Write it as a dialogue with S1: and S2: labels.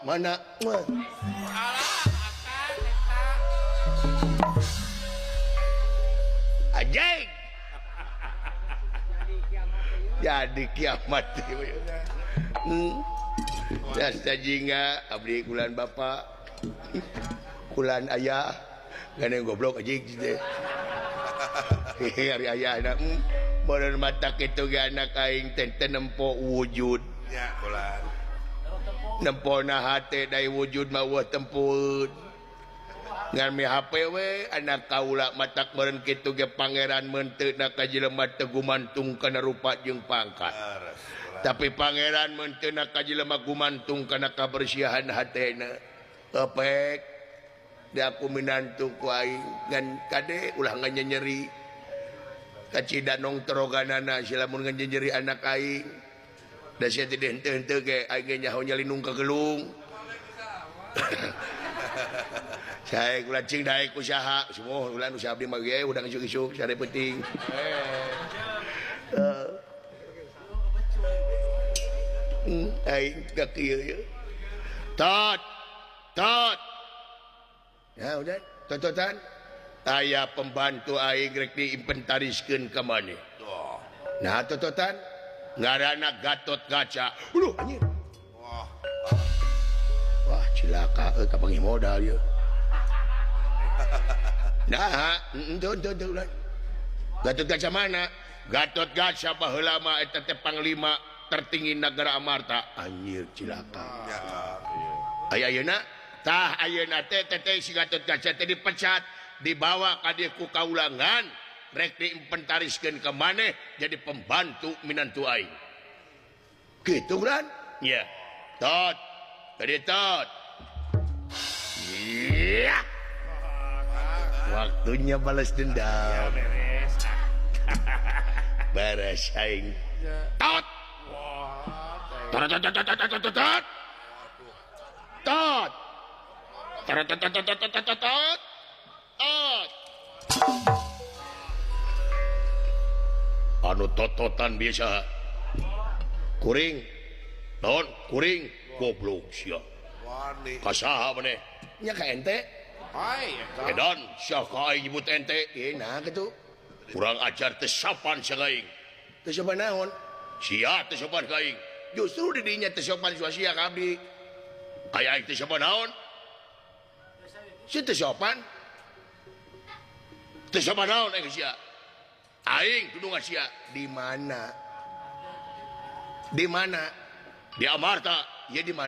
S1: Mana? Anjing. Jadi kiamat. Jasa jingga abdi kulan bapak, kulan ayah, gandeng goblok anjing teh. Hari ayah anak meureun mata kitu ge anak aing teh teu nempo wujud.
S2: Ya, kulan.
S1: Nempona hate dai wujud mah eueuh tempueun. Ngan mi HP we anak kaula matak meureun kitu ge pangeran meunteuna ka jelema teu gumantung kana rupa jeung pangkat. Tapi pangeran meunteuna ka jelema gumantung kana kabersihan hatena. Epek da aku minantu ku aing ngan kade ulah nganyenyeri. Kacida nongtroganana si lamun nganyenyeri anak aing. Da sia teh henteu-henteu ge aing ge nyaho nyalinung ka gelung. Saya kula cing daek usaha semua ulan usaha abdi mah ge udang isuk-isuk sare penting. Aing ka kieu ye. Tot. Tot. Ya udah, tototan. Aya pembantu aing rek diinventariskeun ka maneh. Nah, tototan ngaranna Gatot Kaca. Uluh anjir.
S2: Wah.
S1: Wah, cilaka euy kapanggih modal ieu. Nah, henteu henteu ulah. Gatot Kaca mana? Gatot Kaca baheula mah eta teh panglima tertinggi negara Amarta. Anjir cilaka. Aya ayeuna tah ayeuna teh teh si Gatot Kaca teh dipecat, dibawa ka dieu ku kaulangan, rek diinventariskeun ka maneh jadi pembantu minantu aing. Kitu kan? Nya. Tot. Tadi tot. Iya. Waktunya balas dendam. Beres aing. Tot. Tot tot tot tot tot tot. Tot. Tot tot tot tot tot tot tot. Anu tototan biasa. Kuring. Naon kuring goblok sia. Kasaha maneh? Nya ka ente. Edan sia ka aing nyebut ente. Nah kitu. Kurang ajar teu sopan sia ka aing. Teu sopan naon? Sia teu sopan ka aing. Justru di dinya teu sopan sia ka abdi. Aya aing teu sopan naon? Sia teu sopan. Teu sopan naon aing sia? Aing tudungan sia. Di mana? Di mana? Di Amarta. Ya di mana?